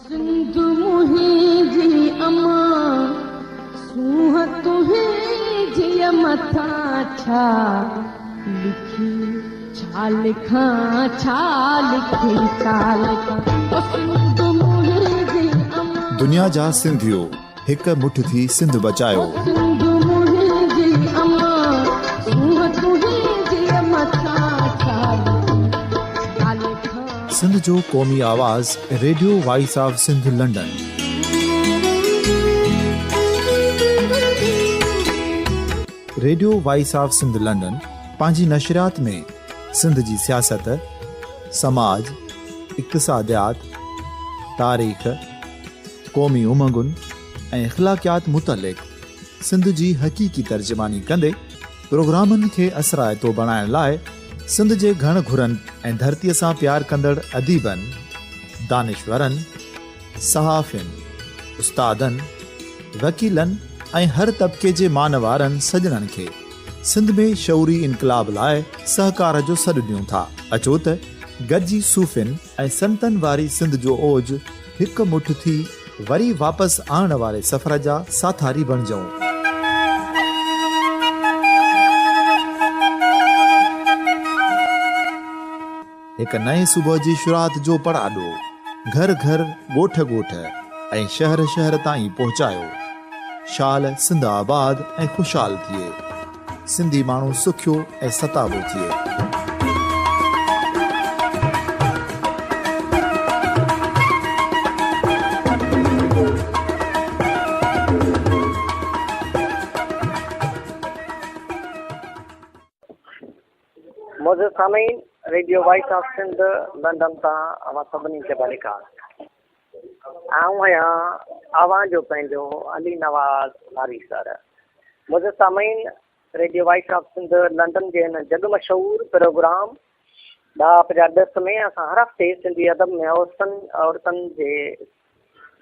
سنڌ منهنجي امان، سونهن تنهنجيء مٿان ڇا لکي ڇا لکان، ڇا لکي ڇا لکان، او سنڌ منهنجي امان. دنيا جا سنڌيو هڪ مٺ ٿي سنڌ بچايو. او سنڌ منهنجي امان، سونهن تنهنجيء مٿان ڇا لکي ڇا لکان. سنڌ جو قومي آواز radio voice of Sindh London. Radio voice of Sindh London پنهنجي نشريات ۾ سنڌ جي سياست، سماج، اقتصاديات، تاريخ، قومي امنگن ۽ اخلاقيات متعلق سنڌ جي حقيقي ترجماني ڪندي پروگرامن کي اثرائتو بڻائڻ لاء سنڌ جي گهڻ گهرن ۽ ڌرتيء سان پيار ڪندڙ اديبن، دانشورن، صحافين، استادن، وڪيلن ۽ هر طبقي جي مان وارن سڄڻن کي سنڌ ۾ شعوري انقلاب لاء سهڪار جو سڏ ڏيون ٿا. اچو ته گڏجي صوفين ۽ سنتن واري سنڌ جو اوج هڪ مٺ ٿي وري واپس آڻڻ واري سفر جا ساٿاري بڻجون. هڪ نئين صبح جي شروعات جو پڙاڏو گهر گهر، ڳوٺ ڳوٺ ۽ شهر شهر تائين پهچايو. شال سنڌ آباد ۽ خوشحال ٿئي. سنڌي ماڻهو سکيو ۽ ستابو ٿئي. معزز سامعين، radio voice of Sindh London تان اوهان سڀني کي ڀليڪار. آئون آهيان اوهان جو پنهنجو علي نواز آريسر. معزز سامعين، radio voice of Sindh London جي هن جڳ مشهور پروگرام ڏاهپ جا ڏس ۾ اسان هر هفتي سنڌي ادب ۾ عورتن جي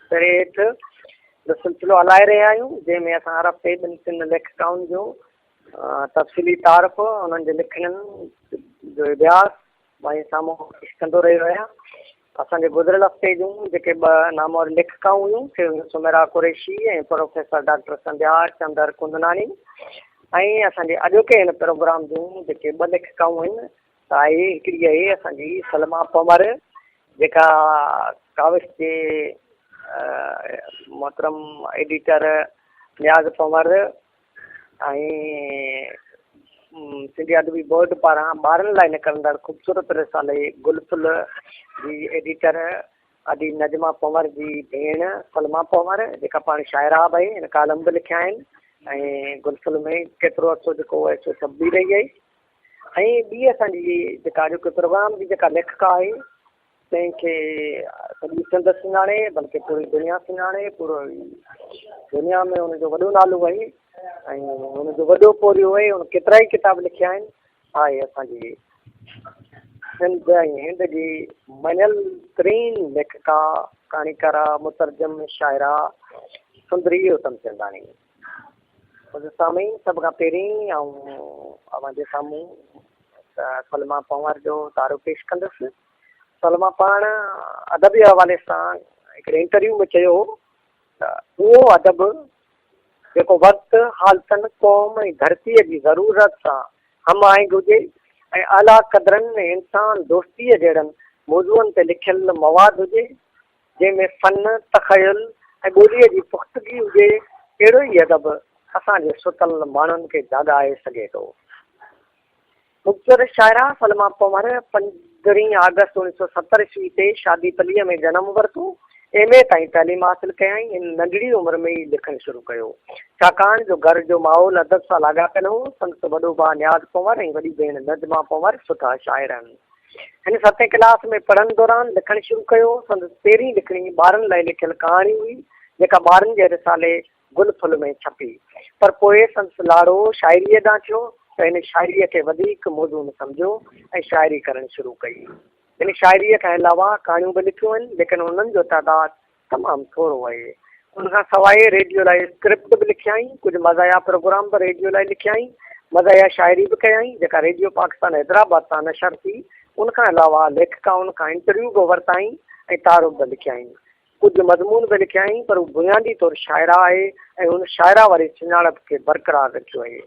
سري هيٺ جو سلسلو هلائي رهيا آهيون، جنهن ۾ اسان هر هفتي ٻن ٽن ليکڪائن جو تفصيلي تعارف، انهن جي لکڻين جو اڀياس ۽ سامهون پيش ڪندو رهيو آهيان. اسان جي گذريل هفتي جون جيڪي ٻه نامور ليکڪائون هيون، سي هيون Sumaira Qureshi ۽ professor doctor Sandhya Chandar Kundnani ۽ اسان جي اڄوڪي هن پروگرام جون جيڪي ٻه ليکڪائون آهن ته آهي هڪڙي آهي اسان جي سلميٰ پنور جيڪا ڪاوش جي محترم ايڊيٽر نياز پنور ۽ سنڌي ادبي بورڊ پاران ٻارن لاء نڪرندڙ خوبصورت رسالي گل ڦل جي ايڊيٽر ادي نجمه پنور جي ڀيڻ سلميٰ پنور جيڪا پاڻ شاعره به آهي، هن ڪالم به لکيا آهن ۽ گل ڦل ۾ ڪيترو عرصو جيڪو آهي سو ڇپبي رهي آهي ۽ ٻي اسان جي جيڪا اڄوڪي پروگرام جي جيڪا ليکڪا آهي تنهن کي سڄي سنڌ سڃاڻي بلڪه پوري دنيا سڃاڻي، پورو دنيا ۾ ان جو وڏو نالو آهي ۽ ان جو وڏو پورهيو آهي، ان ڪيترائي ڪتاب لکيا آهن، آهي اسان جي سنڌ ۽ هند جي مڃيل ترين ليکڪا، ڪهاڻيڪارا، مترجم، شاعره سندري اتم چنداڻي. سامعين سڀ کان پهرين آئون اوهان جي سامهون سلميٰ پنهور جو تعارف پيش ڪندس. سلميٰ پاڻ ادبي حوالي سان هڪڙي انٽرويو ۾ چيو هو ته اهو ادب جيڪو وقت، حالتن، قوم ۽ ڌرتيء جي ضرورت سان هم آهنگ هجي ۽ اعليٰ قدرن ۽ انسان دوستيء جهڙن موضوعن تي لکيل مواد هجي، جنهن ۾ فن، تخيل ۽ ٻوليء جي پختگي هجي، اهڙو ئي ادب اسان جي ستل ماڻهن کي جاڳائي سگهي ٿو. خوبصورت شاعره سلميٰ پنهور پندرهين آگسٽ اوڻيهه سؤ ستر عيسوي تي شادي پليء ۾ جنم ورتو. ايم اي تائين تعليم حاصل ڪيائين. هن ننڍڙي عمر ۾ ئي لکڻ شروع ڪيو. ڇاڪاڻ جو گهر جو ماحول ادب سان لاڳاپيل هو. سندس وڏو ڀاء نياز پنهور ۽ وڏي ڀيڻ نجمه پنهور سٺا شاعر آهن. هن ستين ڪلاس ۾ پڙهڻ دوران لکڻ شروع ڪيو. سندس پهرين لکڻي ٻارن لاء لکيل ڪهاڻي هئي، جيڪا ٻارن جي رسالي گل ڦل ۾ ڇپي. پر پوء سندس لاڙو شاعريء ڏانهن ٿيو ته هن شاعريء کي وڌيڪ موزون سمجهيو ۽ شاعري ڪرڻ شروع ڪئي. هن شاعريء کان علاوه ڪهاڻيون به لکيون آهن، ليڪن انهن جو تعداد تمام ٿورو آهي. ان کان سواء ريڊيو لاء اسڪرپٽ به لکيائين، ڪجهه مزاحيه پروگرام به ريڊيو لاء لکيائين، مزاحيه شاعري به ڪيائين، جيڪا ريڊيو پاڪستان حيدرآباد تان نشر ٿي. ان کان علاوه ليکڪائن کان انٽرويو به ورتائين ۽ تعارف به لکيائين. ڪجهه مضمون به لکيائين پر هو بنيادي طور شاعره آهي ۽ هن شاعره واري سڃاڻپ کي برقرار رکيو آهي.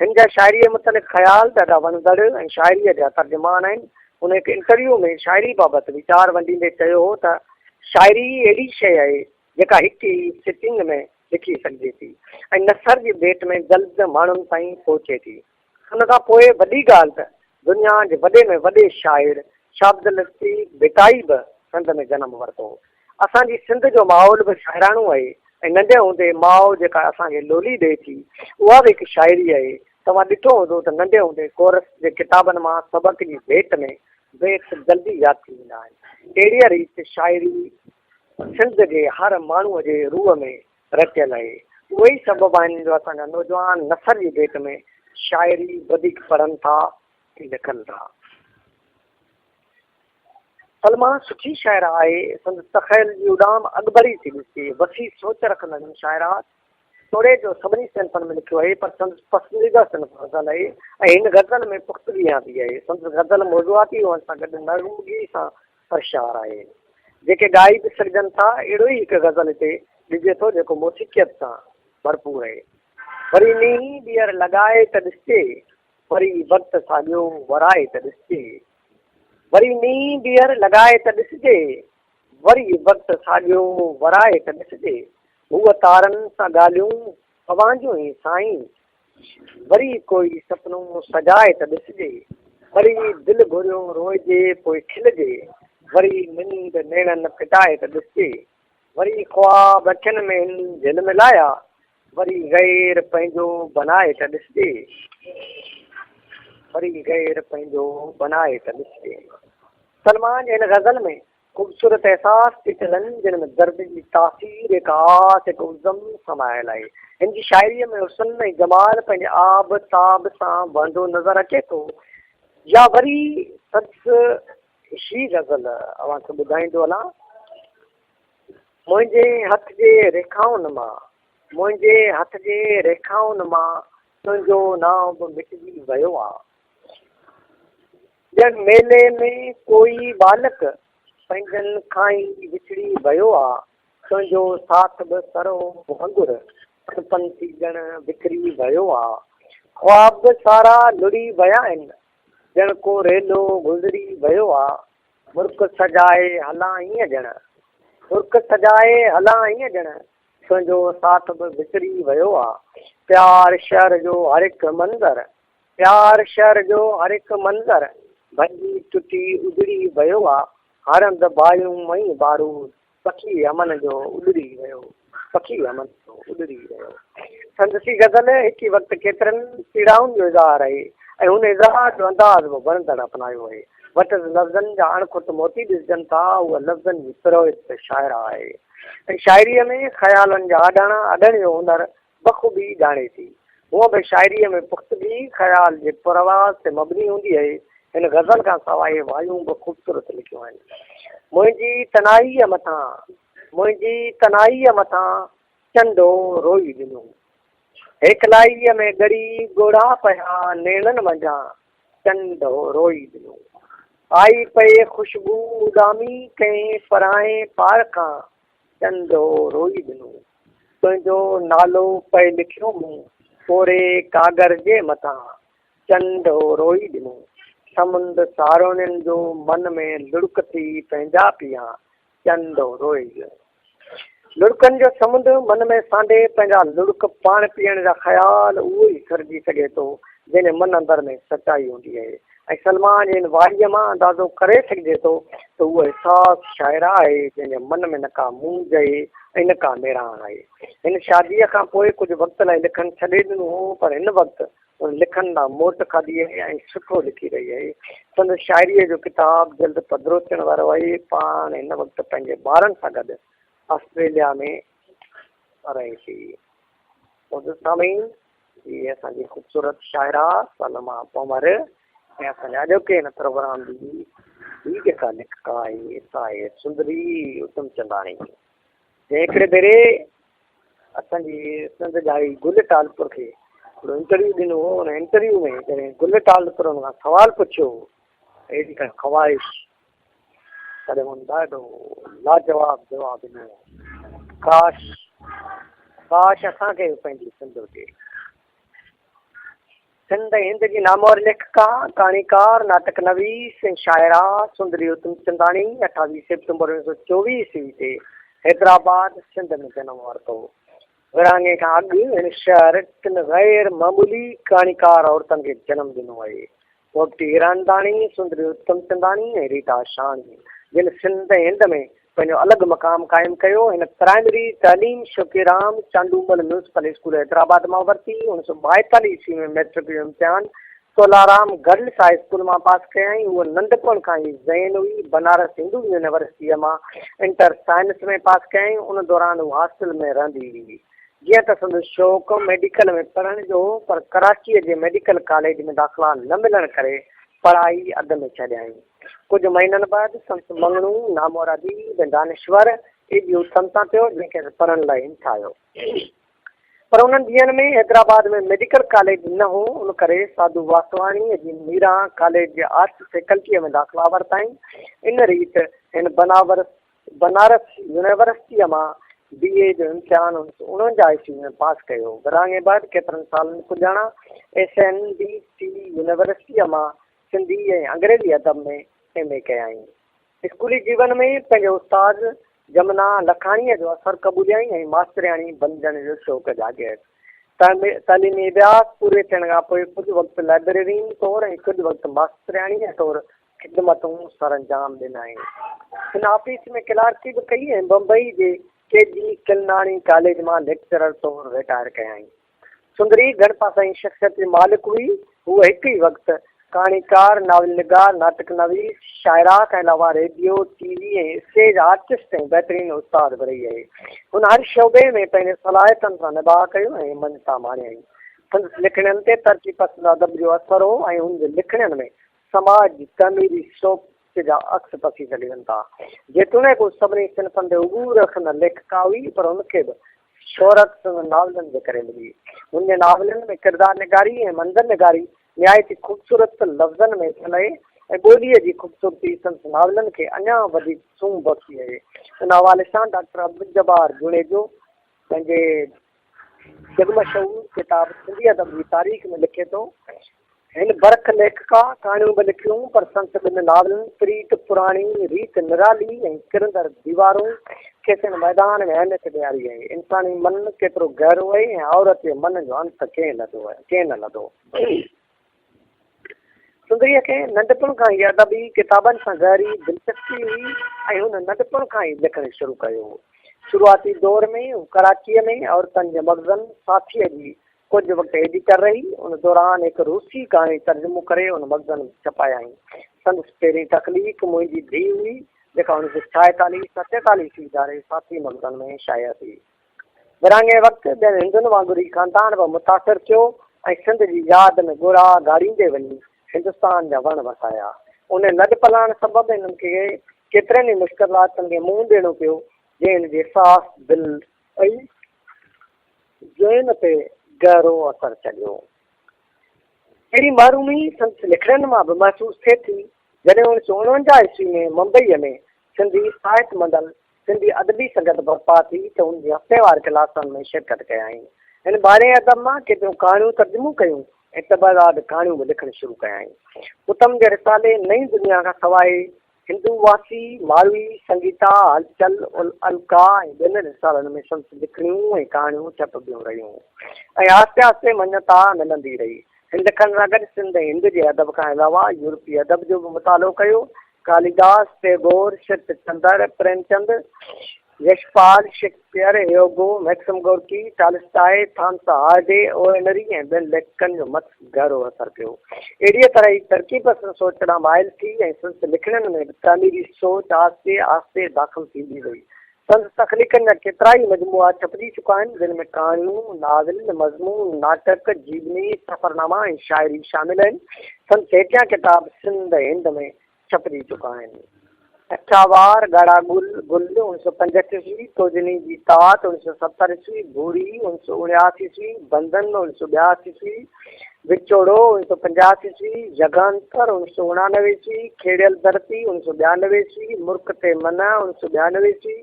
هن جا شاعريء متعلق خيال ڏاڍا وڻندڙ ۽ شاعريء جا ترجمان آهن. هن هڪ انٽرويو ۾ شاعري بابت ويچار ونڊيندي چيو هو ته شاعري اهڙي شيء آهي جيڪا هڪ ئي سٽنگ ۾ لکي سگهجي ٿي ۽ نثر جي ڀيٽ ۾ جلد ماڻهن تائين پهچي ٿي. ان کان پوء وڏي ڳالهه ته دنيا جي وڏي ۾ وڏي شاعر شاهه عبداللطيف ڀٽائي به سنڌ ۾ جنم ورتو. اسان جي سنڌ جو ماحول به شاعراڻو آهي ۽ ننڍي هوندي ماء جيڪا اسان کي لولي ڏئي ٿي اها به هڪ شاعري آهي. توهان ڏٺو هوندو ته ننڍي هوندي ڪورس جي ڪتابن مان سبق جي ڀيٽ ۾ بيت جلدي ياد ٿي ويندا آهن. اهڙيء ريت شاعري سنڌ جي هر ماڻهوء جي روح ۾ رچيل آهي. اهي ئي سبب آهن جو اسان جا نوجوان نثر جي ڀيٽ ۾ شاعري وڌيڪ پڙهن ٿا ۽ لکن ٿا. سلميٰ سٺي شاعره آهي. سندس تخيل جي اڏام اڳڀري ٿي ڏسجي. وسيع سوچ رکندڙ هن شاعره توڙي جو سڀني صنفن ۾ لکيو آهي پر سندس پسنديده صنف غزل آهي ۽ هن غزل ۾ پختگي آندي آهي. سندس غزل موضوعاتي هئڻ سان گڏ نغمگي سان سرشار آهي. جيڪي ڳائي به سگهجن ٿا. اهڙو ئي هڪ غزل هتي ڏجي ٿو جيڪو موسيقيت سان ڀرپور آهي. وري نينهن ٻيهر لڳائي ته ڏسجي، وري وقت ساڳيو ورائي ته ڏسجي. وري نينهن ٻيهر لڳائي ته ڏسجي، وري وقت ساڳيو ورائي ته ڏسجي. هوء تارن سان ڳالهيون اوهان جون ئي سائين. وري ڪوئي سپنو سجائي ته ڏسجي، وري دل گهريو روئجي پوء کلجي، وري ننڊ نيڻن ڦٽائي ته ڏسجي، وري خواب اکين ۾ هن جهل ملايا، وري غير پنهنجو بنائي ته ڏسجي، وري غير پنهنجو بنائي ته ڏسجي. سلمان جي هن غزل ۾ خوبصورت احساس چٽيل آهن، جن ۾ درد جي تاثير، هڪ آس، هڪ عزم سمايل آهي. هن جي شاعريء ۾ حسن ۽ جمال پنهنجي آب تاب سان وهندو نظر اچي ٿو. يا وري سندس هي غزل اوهان کي ٻڌائيندو هلان. منهنجي هٿ جي ريکائن مان، منهنجي هٿ جي ريکائن مان تنهنجو نانء به مٽجي ويو آ. ڄڻ ميلي ۾ ڪوئي ٻالڪ پنهنجن کان ئي وڇڙي ويو آ. تنهنجو ساٿ به سرو وانگر پن پن ٿي ڄڻ وکري ويو آ. خواب به سارا لڙي ويا آهن ڄڻ ڪو ريلو گذري ويو آ. مرڪ سجائي هلان ائين ڄڻ مرڪ سجائي هلان ائين ڄڻ تنهنجو ساٿ به وسري ويو آ. پيار شهر جو هر هڪ منظر پيار شهر جو هر هڪ منظر ڀڄي ٽٽي اجڙي ويو آ، هر هنڌ باهيون ۽ بارود، پکي امن جو اڏري ويو، پکي امن جو اڏري ويو. سندس هي غزل هڪ ئي وقت ڪيترن پيڙائن جو اظهار آهي ۽ هن اظهار جو انداز به وڻندڙ اپنايو آهي. وٽس لفظن جا اڻ کٽ موتي ڏسجن ٿا، هوء لفظن جي پروهت شاعره آهي ۽ شاعريء ۾ خيالن جا آڏاڻا اڏڻ جو هنر بخوبي ڄاڻي ٿي. هونء به شاعريء ۾ پختگي خيال جي پرواز تي مبني هوندي اهي. هن غزل کان سواء وايون به خوبصورت لکيون آهن. منهنجي تنهائيء مٿان، منهنجي تنهائيء مٿان چنڊ روئي ڏنو. هيڪلائيء ۾ ڳڙي ڳوڙها پيا نيڻن منجهان چنڊ روئي ڏنو. آئي پئي خوشبو اڏامي ڪنهن پرائين پار کان چنڊ روئي ڏنو. تنهنجو نالو پئي لکيو مون ڪوري ڪاڳر جي مٿان، چنڊ روئي ڏنو. سمنڊ ساروڻين جو من ۾ لڙڪ ٿي پنهنجا پيان، چنڊ روئي ڏنو. لڙڪن جو سمنڊ من ۾ سانڍي پنهنجا لڙڪ پاڻ پيئڻ جا خيال اهو ئي سرجي سگهي ٿو، جنهن جي من اندر ۾ سچائي هوندي اهي. ۽ سلمان جي ان وائيء مان اندازو ڪري سگهجي ٿو ته هوء حساس شاعره آهي، جنهن جي من ۾ نه ڪا مونجهه آهي ۽ نه ڪا ميراڻ آهي. هن شاديء کان پوء ڪجهه وقت لاء لکڻ ڇڏي ڏنو هو، پر هن وقت هن لکڻ ڏانهن موٽ کاڌي آهي ۽ سٺو لکي رهي آهي. سندس شاعريء جو ڪتاب جلد پڌرو ٿيڻ وارو آهي. پاڻ هن وقت پنهنجي ٻارن سان گڏ آسٽريليا ۾ رهي ٿي. معزز سامعين! هي اسان جي خوبصورت شاعره سلميٰ پنهور ۽ اسان جي اڄوڪي هن پروگرام جي هي جيڪا ليکڪا آهي سا آهي سندري اتم چنداڻي، جنهن هڪڙي ڀيري اسان جي سنڌ ڄائي گل ٽالپر کي هڪڙو انٽرويو ڏنو هو. ان انٽرويو ۾ جڏهن گل ٽالپر ان کان سوال پڇيو هو اهڙي ڪا خواهش تڏهن هن ڏاڍو لاجواب جواب ڏنو، ڪاش! ڪاش اسان کي به پنهنجي سنڌ هجي. سنڌ ۽ هند جي نامور ليکڪا، ڪهاڻيڪار، ناٽڪ نويس ۽ شاعره سندري اتم چنداڻي 28 سيپٽمبر 1924 عيسوي تي حيدرآباد، سنڌ ۾ جنم ورتو. ورهاڱي کان اڳ هن شهر ٽن غير معمولي ڪهاڻيڪار عورتن کي جنم ڏنو آهي. پوپٽي هيراننداڻي، سندري اتم چنداڻي ۽ ريٽا شاهاڻي، جن سنڌ ۽ هند ۾ پنهنجو الڳ مقام قائم ڪيو. هن پرائمري تعليم شوقيرام چانڊومل ميونسپل اسڪول حيدرآباد مان ورتي. 1942 عيسوي ۾ مئٽرڪ جو امتحان تولارام گرلس هاء اسڪول مان پاس ڪيائين. هوء ننڍپڻ کان ئي ذهين هئي. بنارس هندو يونيورسٽيء مان انٽر سائنس ۾ پاس ڪيائين. ان دوران هوء هاسٽل ۾ رهندي هئي. جيئن ته سندس شوق ميڊيڪل ۾ پڙهڻ جو هو، پر ڪراچيء جي ميڊيڪل ڪاليج ۾ داخلا نه ملڻ ڪري پڙهائي اڌ ۾ ڇڏيائين. ڪجهه مهينن بعد سندس مڱڻو نامور اديب ۽ دانشور اي جي اتم سان ٿيو، جنهن کيس پڙهڻ لاء همٿايو. پر انهن ڏينهن ۾ حيدرآباد ۾ ميڊيڪل ڪاليج نه هو، ان ڪري ساڌو واسواڻيء جي ميران ڪاليج جي آرٽس فيڪلٽيء ۾ داخلا ورتائين. ان ريت هن بنارس يونيورسٽيء مان بي اي جو امتحان 1949 عيسوي ۾ پاس ڪيو. ورهاڱي بعد ڪيترن سالن پڄاڻان ايس اين ڊي ٽي يونيورسٽيء مان سنڌي ۽ انگريزي ادب ۾ ايم اي ڪيائين. اسڪولي جيون ۾ پنهنجي استاد جمنا لکاڻيء جو اثر قبوليائين ۽ ماسترياڻي بنجڻ جو شوق جاڳيس. تعليمي اڀياس پوري ٿيڻ کان پوء ڪجهه وقت لائبريرين طور ۽ ڪجهه وقت ماسترياڻيء طور خدمتون سرانجام ڏنائين. هن آفيس ۾ ڪلارڪي به ڪئي ۽ بمبئي جي ڪي جي کلناڻي ڪاليج مان ليڪچرر طور رٽائر ڪيائين. سندري گهڻ پاسائين شخصيت جي مالڪ هئي. هوء هڪ ئي وقت ڪهاڻيڪار، ناول نگار، ناٽڪ نويس، شاعره کان علاوه ريڊيو، ٽي وي ۽ اسٽيج آرٽسٽ ۽ بهترين استاد به رهي آهي. هن هر شعبي ۾ پنهنجي صلاحيتن سان نباهه ڪيو ۽ مڃتا ماڻيائين. سندس لکڻين تي ترقي پسند ادب جو اثر هو ۽ هن جي لکڻين ۾ سماج جي تعميري سوچ جا عڪس پسي سگهجن ٿا. جيتوڻيڪ هوء سڀني صنفن تي عبور رکندڙ ليکڪا هئي پر هن کي به شهرت سندس ناولن جي ڪري ملي. هن جي ناولن ۾ ڪردار نگاري ۽ منظر نگاري نهايت ئي خوبصورت لفظن ۾ ٿيل آهي ۽ ٻوليء جي خوبصورتي سندس ناولن کي اڃا وڌيڪ سونهن بخشي آهي. ان حوالي سان ڊاڪٽر عبدالجبار جوڻيجو پنهنجي جڳ مشهور ڪتاب سنڌي ادب جي تاريخ ۾ لکي ٿو، هن برک ليکڪا ڪهاڻيون به لکيون پر سندس ٻن ناولن پريت پراڻي ريت نرالي ۽ ڪرندڙ ديوارون کيس هن ميدان ۾ اهميت ڏياري آهي. انساني من ڪيترو گهرو آهي ۽ عورت جي من جو انت ڪئين نه لڌو. سندريء کي ننڍپڻ کان ئي ادبي ڪتابن سان گهري دلچسپي هئي ۽ هن ننڍپڻ کان ئي لکڻ شروع ڪيو. شروعاتي دور ۾ هو ڪراچيء ۾ عورتن جي مخزن ساٿيء جي ڪجهه وقت ايڊيٽر رهي. ان دوران هڪ روسي ڪهاڻي ترجمو ڪري ان مخزن ۾ ڇپايائين. سندس پهرين تخليق منهنجي ڌيء هئي، جيڪا 1946 47 عيسوي ڌاري ساٿي مخزن ۾ شايع ٿي. ورهاڱي وقت ٻين هندن وانگر هي خاندان به متاثر ٿيو ۽ سنڌ جي ياد ۾ ڳوڙها ڳاڙيندي وڃي هندستان جا وڻ وسايا. ان لڏپلاڻ سبب هنن کي ڪيترين ئي مشڪلاتن کي منهن ڏيڻو پيو، جنهن هن جي حساس دل ۽ ذهن تي گهرو اثر ڇڏيو. اهڙي محرومي سندس لکڻين مان به محسوس ٿئي ٿي. جڏهن 1949 عيسوي ۾ ممبئيء ۾ سنڌي ساهت منڊل سنڌي ادبي سنگت برپا ٿي ته ان جي هفتيوار ڪلاسن ۾ شرڪت ڪيائين. هن ٻاهرئين ادب مان ڪيتريون ڪهاڻيون ترجمو ڪيون ۽ طبعزاد ڪهاڻيون به لکڻ شروع ڪيائين. اتم جي رسالي نئين دنيا کان سواء هندو واسي، ماروي، سنگيتا، هلچل، الڪا ۽ ٻين رسالن ۾ سندس لکڻيون ۽ ڪهاڻيون ڇپبيون رهيون ۽ آهستي آهستي مڃتا ملندي رهي. هن لکڻ سان گڏ سنڌ ۽ هند جي ادب کان علاوه يورپي ادب جو به مطالعو ڪيو. Kalidas, Tagore, Sharat Chandra, Premchand, Yashpal, Shakespeare, Hugo, Maxim Gorky, Tolstoy, Thomas Hardy, O Henry ۽ ٻين ليکڪن جو مٿس گهرو اثر پيو. اهڙيء طرح هي ترقي پسند سوچ ڏانهن مائل ٿي ۽ سندس لکڻين ۾ به تعميري سوچ آهستي آهستي داخل ٿيندي وئي. سندس تخليقن جا ڪيترائي مجموعا ڇپجي چڪا آهن، جن ۾ ڪهاڻيون، ناول، مضمون، ناٽڪ، جيوني، سفرناما ۽ شاعري شامل آهن. سندس هيٺيان ڪتاب سنڌ ۽ هند ۾ ڇپجي چڪا آهن. اٺا وار، ڳاڙها گل، گل، اڻويهه سؤ پنجهٺ عيسوي، توجني جي تات، اڻويهه سؤ ستر عيسوي، ڀوري، اڻويهه سؤ اڻياسي عيسوي، بندن، اڻويهه سؤ ٻياسي عيسوي، وچوڙو، اڻويهه سؤ پنجاسي عيسوي، جڳانتر، اڻويهه سؤ اڻانوي عيسوي، کيڙيل ڌرتي، اڻويهه سؤ ٻيانوي عيسوي، مرڪ تي منع، اڻويهه سؤ ٻيانوي عيسوي،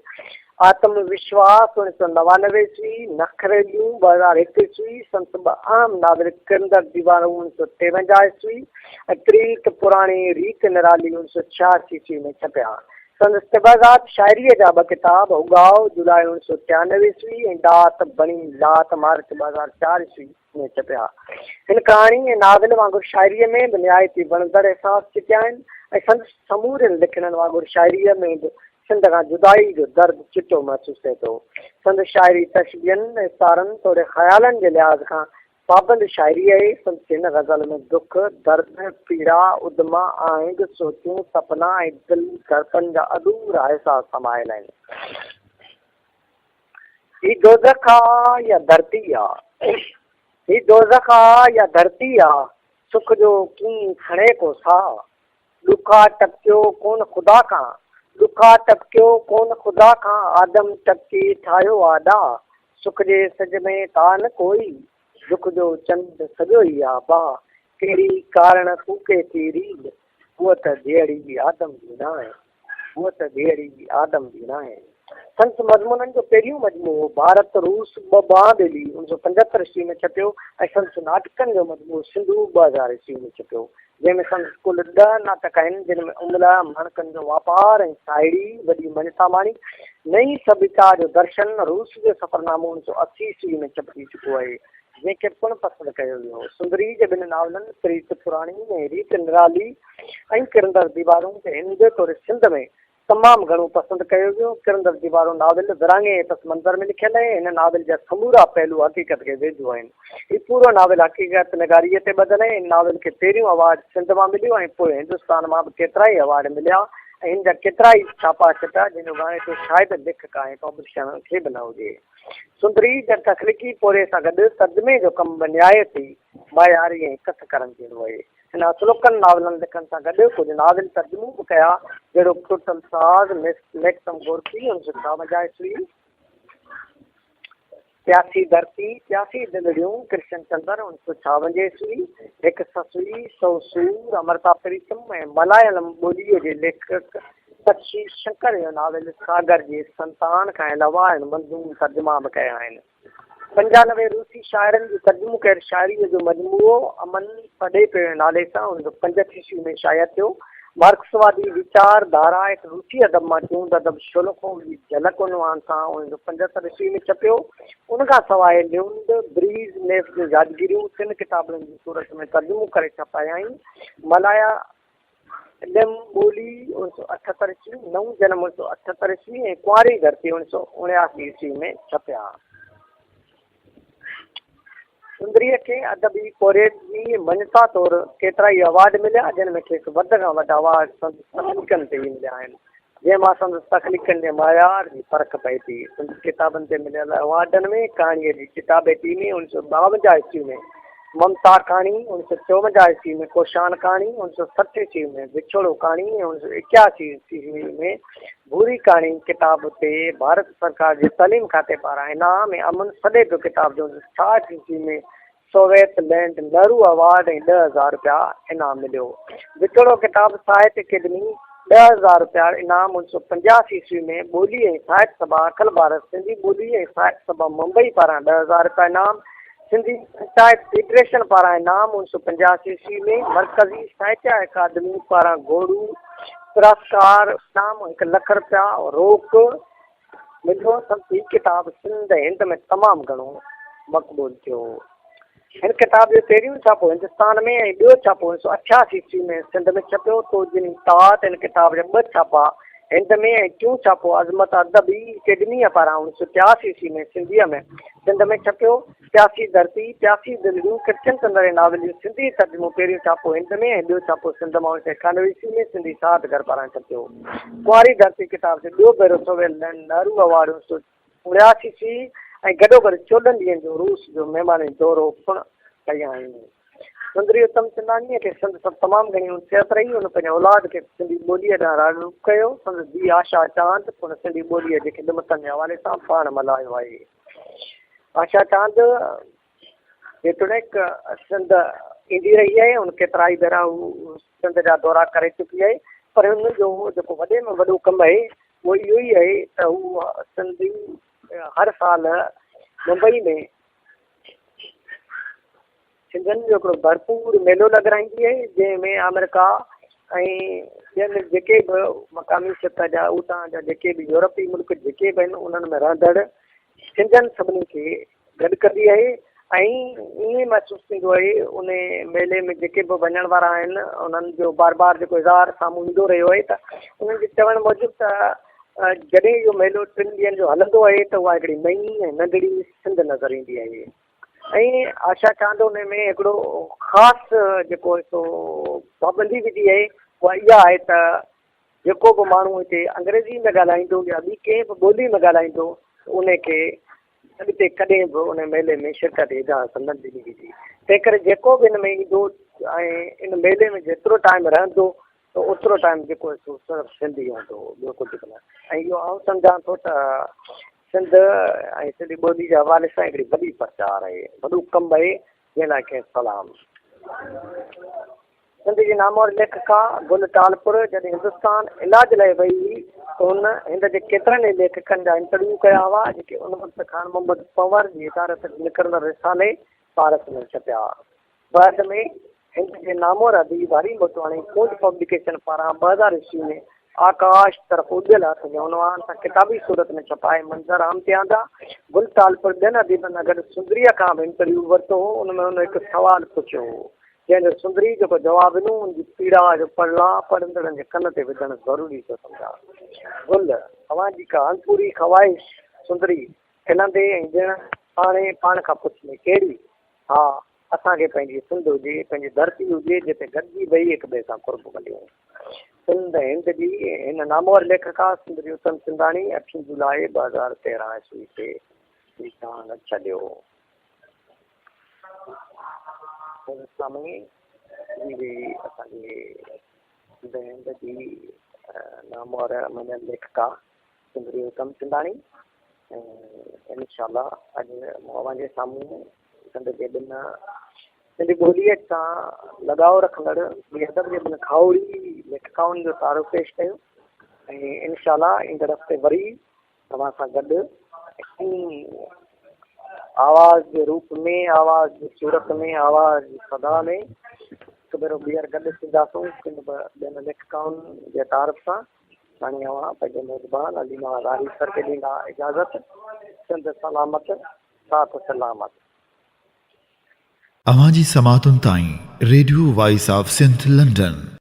آتم وشواس، اڻويهه سؤ نوانوي عيسوي، نخريليون، 2001 عيسوي، سندس ٻه اهم ناول ڪرندڙ ديوارون، اڻويهه سؤ ٽيونجاهه عيسوي، ۽ پريت پراڻي ريت نرالي، اڻويهه سؤ ڇهاسي عيسوي ۾ ڇپيا. سندس طبعزاد شاعريء جا ٻه ڪتاب اڳاء، جولاء اڻويهه سؤ ٽيانوي عيسوي، ۽ ڏات بڻي لات، مارچ 2004 عيسوي ۾ ڇپيا. هن ڪهاڻي ۽ ناول وانگر شاعريء ۾ به نهايت ئي وڻندڙ احساس چٽيا آهن ۽ سندس سمورين لکڻين وانگر شاعريء ۾ به سنڌ کان جدائي جو درد چٽو محسوس ٿئي ٿو. سندس شاعري تشبيهن، استعارن توڙي خيالن جي لحاظ کان پابند شاعري آهي. سندس هن غزل ۾ دک، درد، پيڙا، اڌما، آهنگ، سوچون، سپنا ۽ دل ڌڙڪن جا اڌورا احساس سمايل آهن. هي دوزخ آ يا ڌرتي آ. هي دوزخ آ يا ڌرتي آ، سک جو ڪين کڻي ڪو ساهه. ڏکا ٽپڪيو ڪونه خدا کان. ڏکا ٽپڪيو ڪونه خدا کان، آدم ٽپڪي ٺاهيو آ ڏاهه. سک جي سج ۾ ڪا نه ڪوئي، دک جو چنڊ سڄو ئي آ باهه. ڪهڙي ڪارڻ ڦوڪي ٿي ريل، هوء ته ڌيئڙي آدم جي ناهي. هوء ته ڌيئڙي آدم جي ناهي. سندس مضمونن جو پهريون مجموعو ڀارت روس ٻه ٻانهن ٻيلي اڻ سؤ پنجهتر عيسوي ۾ ڇپيو ۽ سندس ناٽڪن جو مجموعو سنڌو 2000 عيسوي ۾ ڇپيو، جنهن ۾ سندس ڪل ڏهه ناٽڪ آهن، جن ۾ املهه، ماڻڪن جو واپار ۽ ساهيڙي وڏي مڃتا ماڻي. نئين سڀيتا جو درشن، روس جو سفرنامو اڻ سؤ اسي عيسوي ۾ ڇپجي چڪو آهي، جنهن کي پڻ پسند ڪيو ويو. سندري جي ٻن ناولن پريت پراڻي ۽ ريت نرالي ۽ ڪرندڙ ديوارون کي هند توڙي سنڌ ۾ تمام گهڻو پسند ڪيو ويو. ڪرندڙ ديوارون ناول ورهاڱي جي پس منظر ۾ لکيل آهي. هن ناول جا سمورا پهلو حقيقت کي ويجهو آهن. هي پورو ناول حقيقت نگاريء تي ٻڌل آهي. هن ناول کي پهريون ايوارڊ سنڌ مان مليو ۽ پوء هندستان مان به ڪيترائي ايوارڊ مليا ۽ هن جا ڪيترائي ڇاپا ڇپيا، جنهن جو ڳاڻيٽو شايد ليکڪ ۽ پبلشرن کي به نه هجي. سندري جا تخليقي پورهيي سان گڏ ترجمي جو ڪم به نهايت ئي معياري ۽ ڪٿ ڪرڻ جهڙو آهي. هن اصلوڪن ناولن لکڻ سان گڏ ڪجهه ناول ترجمو به ڪيا، جهڙوڪ ٽٽل ساز، ميڪسم گورڪي، 1956 عيسوي، پياسي ڌرتي، پياسي دلڙيون، ڪرشن چندر، 1956 عيسوي، هڪ سسئي، سؤ سور، امرتا پريتم ۽ ملايالم ٻوليء جي ليکڪ سکشي شنڪر جو ناول ساگر جي سنتان کان علاوه هن منظوم ترجما به ڪيا آهن. پنجانوي روسي شاعرن جو ترجمو ڪيل شاعريء جو مجموعو امن سڏي پيو نالي سان اڻويهه سؤ پنجهٺ عيسوي ۾ شايع ٿيو. مارڪسوادي ويچار ڌارا هڪ روسي ادب مان چونڊ ادب شولوخوف جي جهلڪ عنوان سان اڻويهه سؤ پنجهتر عيسوي ۾ ڇپيو. ان کان سواء ليونڊ بريز نيف جون يادگيريون ٽن ڪتابڙن جي صورت ۾ ترجمو ڪري ڇپايائين. ملايا لم ٻولي اڻويهه سؤ اٺهتر عيسوي، نئون جنم اڻويهه سؤ اٺهتر عيسوي ۽ ڪنواري ڌرتي اڻويهه سؤ اڻياسي عيسوي ۾ ڇپيا. سندريء کي ادبي پورهيت جي مڃتا طور ڪيترائي ايوارڊ مليا، جن ۾ کيس وڌ کان وڌ ايوارڊ سندس تخليقن تي ئي مليا آهن، جنهن مان سندس تخليقن جي معيار جي پرک پئي ٿي. سندس ڪتابن تي مليل ايوارڊن ۾ ڪهاڻيء جي چٽاڀيٽي ۾ اڻويهه سؤ ٻاونجاهه عيسوي ۾ ممتا ڪهاڻي، اڻويهه سؤ چوونجاهه عيسوي ۾ ڪوشان ڪهاڻي، اڻويهه سؤ 60 عيسوي ۾ وڇوڙو ڪهاڻي ۽ اڻويهه سؤ ايڪياسي عيسوي ۾ ڀوري ڪهاڻي ڪتاب تي ڀارت سرڪار جي تعليم کاتي پاران انعام ۽ امن سڏي پيو ڪتاب جو اڻويهه سؤ ڇاهٺ عيسوي ۾ سوويت لينڊ نهرو ايوارڊ ۽ 10,000 رپيا انعام مليو. وڇوڙو ڪتاب ساهت اڪيڊمي 10,000 رپيا انعام اڻويهه سؤ پنجاسي عيسوي ۾ ٻولي ۽ ساهت سڀا اکل ڀارت سنڌي ٻولي ۽ ساهت سڀا ممبئي پاران 10,000 رپيا انعام سنڌي پنچائت فيڊريشن پاران انعام اڻويهه سؤ پنجاسي عيسوي ۾ مرڪزي ساهتيه اڪادمي پاران گهوڙو پرسڪار انعام هڪ لک رپيا روڪ مليو. سندس هي ڪتاب سنڌ ۽ هند ۾ تمام گهڻو مقبول ٿيو. هن ڪتاب جو پهريون ڇاپو هندستان ۾ ۽ ٻيو ڇاپو اڻويهه سؤ اٺياسي عيسوي ۾ سنڌ ۾ ڇپيو. تو جن تات هن ڪتاب جا ٻه ڇاپا هند ۾ ۽ ٽيون ڇاپو عظمت ادبي اڪيڊميء پاران اڻويهه سؤ ٽياسي عيسوي ۾ سنڌيء ۾ سنڌ ۾ ڇپيو. پياسي ڌرتي، پياسي دلڙيون، ڪرشن چندر جي ناول جو سنڌي ترجمو پهريون ڇاپو هند ۾ ۽ ٻيو ڇاپو سنڌ مان اڻويهه سؤ ايڪانوي عيسوي ۾ سنڌي ساهت گهر پاران ڇپيو. ڪنواري ڌرتي ڪتاب تي ٻيو ڀيرو سوويت لينڊ نهرو ايوارڊ اڻويهه سؤ اڻياسي عيسوي ۽ گڏوگڏ 14 ڏينهن جو روس جو مهماني دورو پڻ ڪيائين. سندري اتم چنداڻيء کي سنڌ سان تمام گهڻي انسيت رهي. هن پنهنجي اولاد کي سنڌي ٻوليء ڏانهن راغب ڪيو. سندس ڌيء آشا چاند پڻ سنڌي ٻوليء جي خدمتن جي حوالي سان پاڻ ملهايو آهي. آشا چاند جيتوڻيڪ سنڌ ايندي رهي آهي، هن ڪيترائي ڀيرا هو سنڌ جا دورا ڪري چڪي آهي، پر هن جو جيڪو وڏي ۾ وڏو ڪم آهي، اهو اهو ئي آهي ته هو سنڌي هر سال ممبئي ۾ سنڌين جو هڪڙو ڀرپور ميلو لڳرائيندي آهي جنهن ۾ آمريڪا ۽ ٻين جيڪي به مقامي سطح جا اتان جا جيڪي به يورپي ملڪ جيڪي به آهن انهن ۾ رهندڙ سنڌين سڀني کي گڏ ڪندي آهي ۽ ائين محسوس ٿيندو آهي ان ميلي ۾ جيڪي به وڃڻ وارا آهن انهن جو بار بار جيڪو اظهار سامهون ايندو رهيو آهي ته انهن جي چوڻ موجب ته جڏهن اهو ميلو ٽن ڏينهن جو هلندو آهي ته اها هڪڙي نئين ۽ ننڍڙي سنڌ نظر ايندي آهي. ۽ آشا چاند ان ۾ هڪڙو خاص جيڪو سو پابندي وڌي آهي اها اها آهي ته جيڪو به ماڻهو هتي انگريزي ۾ ڳالهائيندو يا ٻي ڪنهن به ٻولي ۾ ڳالهائيندو ته ان کي اڳتي ڪڏهن به ان ميلي ۾ شرڪت جي اجازت نه ڏني ويندي. تنهن ڪري جيڪو به ان ۾ ايندو ۽ ان ميلي ۾ جيترو ٽائيم رهندو ته اوترو ٽائيم جيڪو سو صرف سنڌي هوندو ٻيو ڪجهه به نه ۽ اهو آئون سمجهان ٿو ته سنڌ ۽ سنڌي ٻولي جي حوالي سان هڪڙي وڏي پرچار آهي، وڏو ڪم آهي، جنهن لاء کيس سلام. سنڌ جي نامور ليکڪا گل ٽالپر جڏهن هندستان علاج لاء وئي هئي ته هن هند جي ڪيترن ئي ليکڪن جا انٽرويو ڪيا هئا، جيڪي ان وقت خان محمد پنهور جي ادارت هيٺ نڪرندڙ رسالي پارس ۾ ڇپيا. بعد ۾ هند جي نامور اديب هري موٽواڻي ڪونج پبليڪيشن پاران 2000 عيسوي ۾ آڪاش طرف اڏيل هٿ جي عنوان سان ڪتابي صورت ۾ ڇپائي منظر عام تي آندا. گل ٽالپر ٻين اديبن سان گڏ سندريء کان به انٽرويو ورتو هو. ان ۾ هن هڪ سوال پڇيو هو، جنهن جو سندري جيڪو جواب ڏنو، ان جي پيڙاء جو پڙلاء پڙهندڙن جي ڪن تي وجهڻ ضروري ٿو سمجهان. گل، اوهان جي ڪا اڻپوري خواهش؟ سندري، کلندي ۽ ڄڻ پاڻهي پاڻ کان پڇندي، ڪهڙي؟ ها، اسان کي پنهنجي سنڌ هجي، پنهنجي ڌرتي هجي، جتي گڏجي ويهي هڪ ٻئي سان قرب ونڊيون. سنڌ هند جي هن نامور ليکڪا سندري اتم سنڌاڻي اٺين جولاء 2013 عيسوي تي هي جهان ڇڏيو. سامعين هي هئي اسان جي سنڌ هند جي نامور مڃيل ليکڪا سندري اتم سنڌاڻي ۽ انشاء الله اڄ مون اوهان جي سامهون سنڌ جي ٻن سنڌي ٻوليء سان لڳاء رکندڙ ٻي ادب جي ٻن کاهوڙي ليکڪائن جو تعارف پيش ڪيو ۽ انشاء الله ايندڙ هفتي وري توهان سان گڏ آواز جي روپ ۾ آواز جي صورت ۾ آواز جي صدا ۾ هڪ ڀيرو ٻيهر گڏ ٿينداسون ڪن به ٻين ليکڪائن جي تعارف سان. هاڻي اوهان پنهنجي ميزبان علي نواز آريسر کي ڏيندا اجازت. سنڌ سلامت، ساٿ سلامت. اوهان جي سماعتن تائين radio voice of Sindh London.